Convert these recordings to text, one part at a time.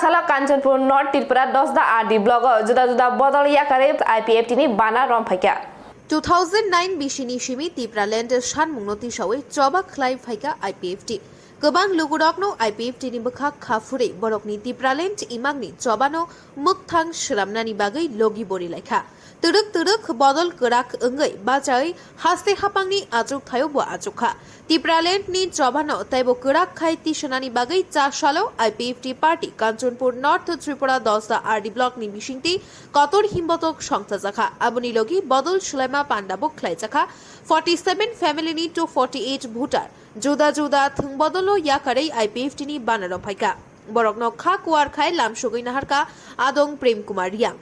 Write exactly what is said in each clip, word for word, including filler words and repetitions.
Salo Kanchanpur North Tripura Dasda R D block o juda juda bodol yakarwi I P F T ni bana romphaikha. Two thousand nine bisini simi Tipraland sanmungno tisawi choba khlai phaikha I P F T. Kwbang lugurokno I P F T ni bwkhak kha phurwi borokni Tipraland imangni chobano mwkthang swnamnani bagwi logi borilaikha. Twrwk twrwk bodol kwrak wngwi bachawi haste hapangni achuk thaio bo achukha. Tipraland ni chobano teibo kwrak khai tisanani bagwi cha salo I P F T party Kanchanpur North Tripura Dasda R D block ni bisingtwi kotor himbotok songchajakha. Aboni logi bodol sulaima panda bo khlaijakha. Forty seven family ni two forty eight voter juda juda thwng bodolo yakarwi I P F T ni bana romphaikha. Borokno kha kuar khai lamsogwi naharkha Adong Prem Kumar Riang.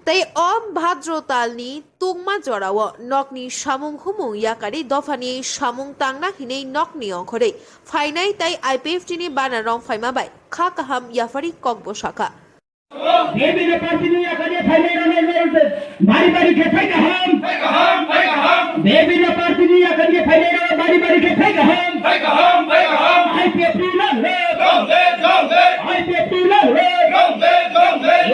Tei o Bhadro talni tungma jorao nokni samung humung yakarwi dophani samung tangna hinwi nokni ongkhorwi phainai tei I P F T ni bana romphaima bai kha kaham yapharwi kokbo sakha. Bebino party ni yakarwi phainai rokno bari bari khe phai kaham. Bebino party ni yakarwi phainai rokno bari bari khe phai kaham. I P F T long live. I P F T long live. Long live, long live.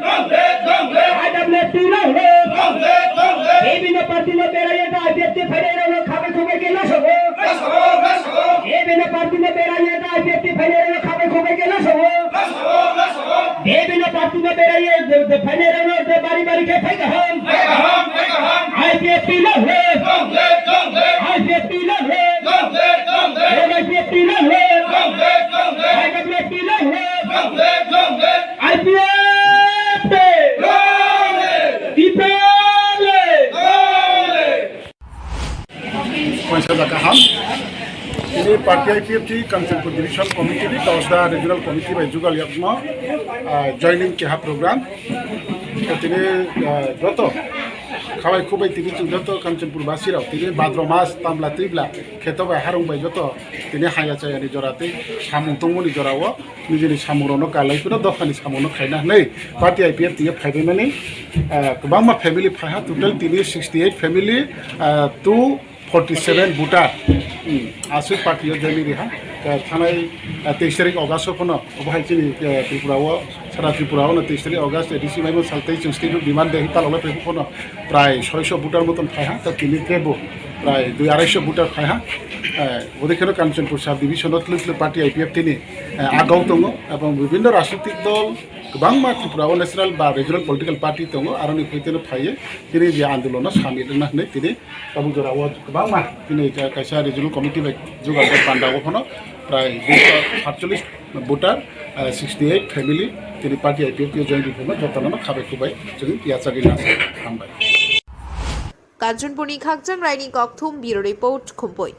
Long live, long live. I W F T long live. Long live, long live. Bebino party no berai ta I P F T phainai rokno khabai khubai khe nasogo. Nasogo, nasogo. Bebino party no berai ta I P F T phainai rokno khabai khubai khe nasogo. Nasogo, nasogo. Bebino party no berai de, de phainai rokno de bari bari khe phai kaham. Phai kaham, phai kaham. I P F T long live. Long live, long live. I P F T long live. Long live, long live. I P F T long live. Long live, long live. I P F T long live. Long live, long live. I P F T! Long live! Tipra live! Long live! Poisa da kaham. Ini party I P F T Kanchanpur Division Committee ni Dasda Regional Committee bai jugal yakno, ah, joining keha program. Tini, ah, joto khabai khubai tini chwng joto Kanchanpur basi rok tini Bhadro mas tamla twibla kheto bai harung bai joto tini haya chaya ni jora tei samung tongmani jora o nijini samungrokno kalai phano dophani samungno khaina hwnwi party I P F T ni phaibaimani, ah, kwbangma family phaiha, total tini sixty eight family, ah, two forty seven voter, hmm, aswk party o join riha. Ah, thanai, ah, teis tarik August o phano obo hai chini, ah, Tripura o, sara Tripura o no teis tarik August A D C maimo sal tei chwng state demand de hitalole phai phano prai soiso voter moton phaiha, ta tini kebo prai dui arai so voter phaiha. Eh, odekheno Kanchanpur sub division o twlwk twlwk party I P F T ni, eh, agau tongo, ebong bibhinno rajnitik dol kwbangma Tripura o national ba regional political party tongo, aroni phuiteno phaiwi tini je andolono samil wngna hwnwi tini tabuk jora o kwbangma tini ka-, kaisa regional committee bai jugal bai panda o phano prai duiso satchollish voter, eh, sixty eight family tini party I P F T o join rwphano jotono khabai khubai chwng yachagwi nasa hambai. Kanchanpurni Khakchang Raini kokthum, Bureau Report, Khumpui.